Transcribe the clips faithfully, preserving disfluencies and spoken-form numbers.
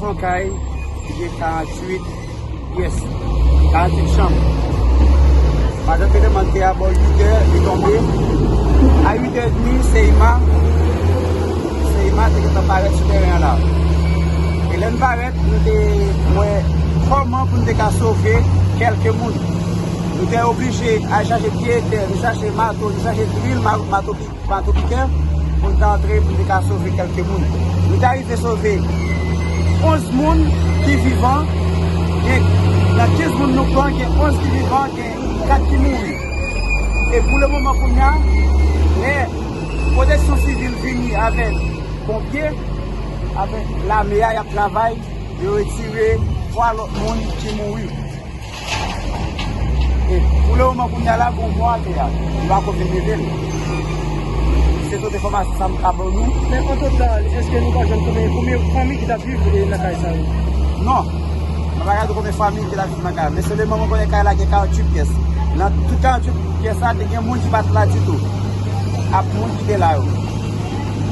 Yon kay ki gen karanntuit pyès, karanntuit chanm. Madanm te demann te a bò uit è, li tonbe. A uit è edmi, Seyma, Seyma te gentan parèt sou tèren an la. E lè n parèt, nou te wè kòman pou n te ka sove kèlke moun. Nou te oblije al chache pye etè, nou chache mato, nou chache dril, ma- mato ki mato pikè, pou n ta antre, pou n te ka sove kèlke moun. Nou te arive sove onz moun ki vivan, gen, nan kenz moun nou pran, gen onz ki vivan, gen kat ki mouri. E pou le moman kounye a, lè pwoteksyon sivil vini avèk ponpye, avèk lame a, y ap travay, yo retire twa lòt moun ki mouri. E pou le moman kounye a la, gon mò atè a. Nou pa ko vin leve l. Se tout enfòmasyon sa m ka ban nou. Men an total, èske nou ka jwenn konbyen, konbyen fanmi ki t ap viv, e, nan kay sa yo? Non. Mwen pa ka di konbyen fanmi ki t ap viv nan kay la. Men sèlman mwen konnen kay la gen karanntuit pyès. Nan tout karanntuit pyès la, te gen moun ki pa t la ditou. Ak moun ki te la yo.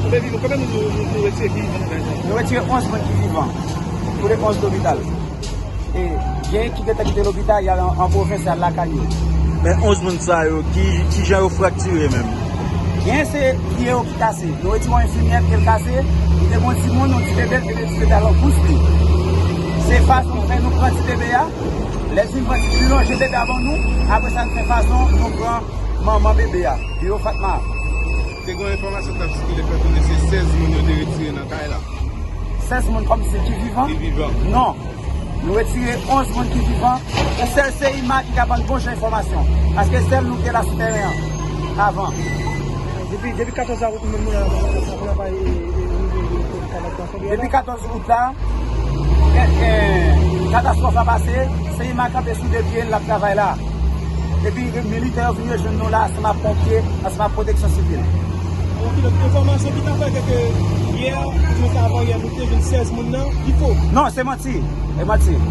Konbyen vivan, konbyen moun nou, nou, nou retire ki vivan nan kay sa? Nou retire onz moun ki vivan. Pou le onz lopital. E gen ki gentan kite lopital, y al an, an pwovens, y al lakay yo. Men onz moun sa yo, ki, ki jan yo fraktire menm? Gen se pye yo ki kase. Nou retire yon enfimyè, pye l kase, li te gon timoun, yon ti bebe, l te gen ti bebe a nan bouch li. Se fason nou fè, nou pran ti bebe a. Lè n fin pran ti, li lonje bebe a ban nou, apre sa, n fè fason, nou pran manman bebe a, Biwo Fatma. Te gen enfòmasyon k t ap sikile fè konnen se sèz moun yo te retire nan kay la. Sèz moun kòmsi ki vivan? Ki vivan. Non. Nou retire onz moun ki vivan. E sèl Seyma ki ka ban n bon jan enfòmasyon. Paske sèl nou ki te la sou tèren an avan. Depi, depi katòz août, nou menm nou la, nou la pa, e, e, e, e, e, e, e, e, e, Depi katòz out la, e, e, katastwòf la pase, Seyma kanpe sou de pye l, l ap travay la. Epi militè yo vin rejwenn nou la, ansanm ak ponpye, ansanm ak pwoteksyon sivil. Oke, donk, enfòmasyon ki ta fè ke yè, oubyen se avan yè, nou te jwenn sèz moun nan, li fo. Non, se manti. Se manti.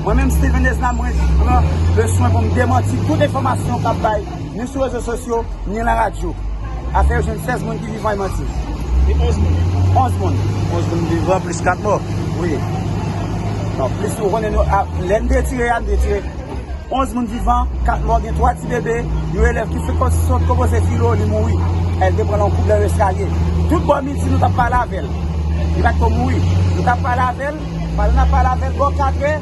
Mwen menm, Steven Esna, mwen pran le swen pou m demanti tout enfòmasyon k ap bay, ni sou rezo sosyo, ni nan radyo. Afè yo jwenn sèz moun ki vivan, e manti. E onz moun. Onz moun. Onz moun vivan, plis kat mò. Wi. Non, plis ou konnen nou, a, lè n te tire a, n te tire onz moun vivan, kat mò, gen twa ti bebe, yon elèv ki fè kon-, sot konpoze filo, li mouri. El te pran l yon kout nan eskalye. Tout bò midi, nou t ap pale avè l. Li pa t ko mouri. Nou t ap pale avè l, pandan n ap pale avè l, bò kat è,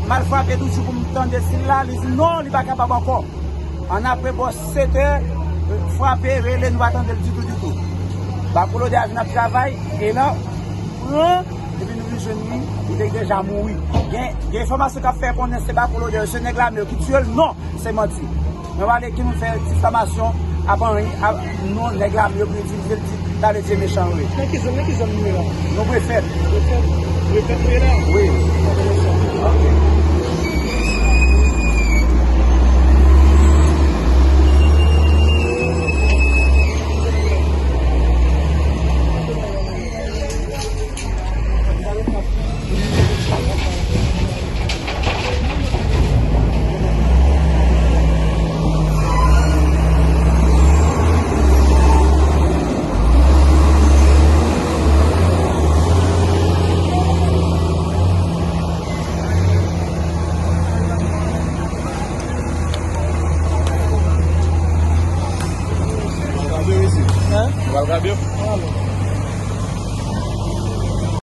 m al frape toujou pou m tande si l la, li di non, li pa kapab ankò. Annapre, bò sèt è, frape, rele, nou pa tande l ditou, ditou. Bako Lodè a vin ap travay, e la, pran, epi nou vin jwenn li, li te deja mouri. Gen, gen enfòmasyon k ap fè konnen se Bako Lodè yo, se nèg lame yo ki tiye l, non, se manti. Mwen pale ki moun fè difamasyon ap anri, ap, non, nèg lame yo pou yo itilize l, di, ta vle di mechan yo ye. Nan ki zòn, nan ki zòn nou ye la? Nou Prefèt. Prefèt, Prefèt nou ye la? Wi.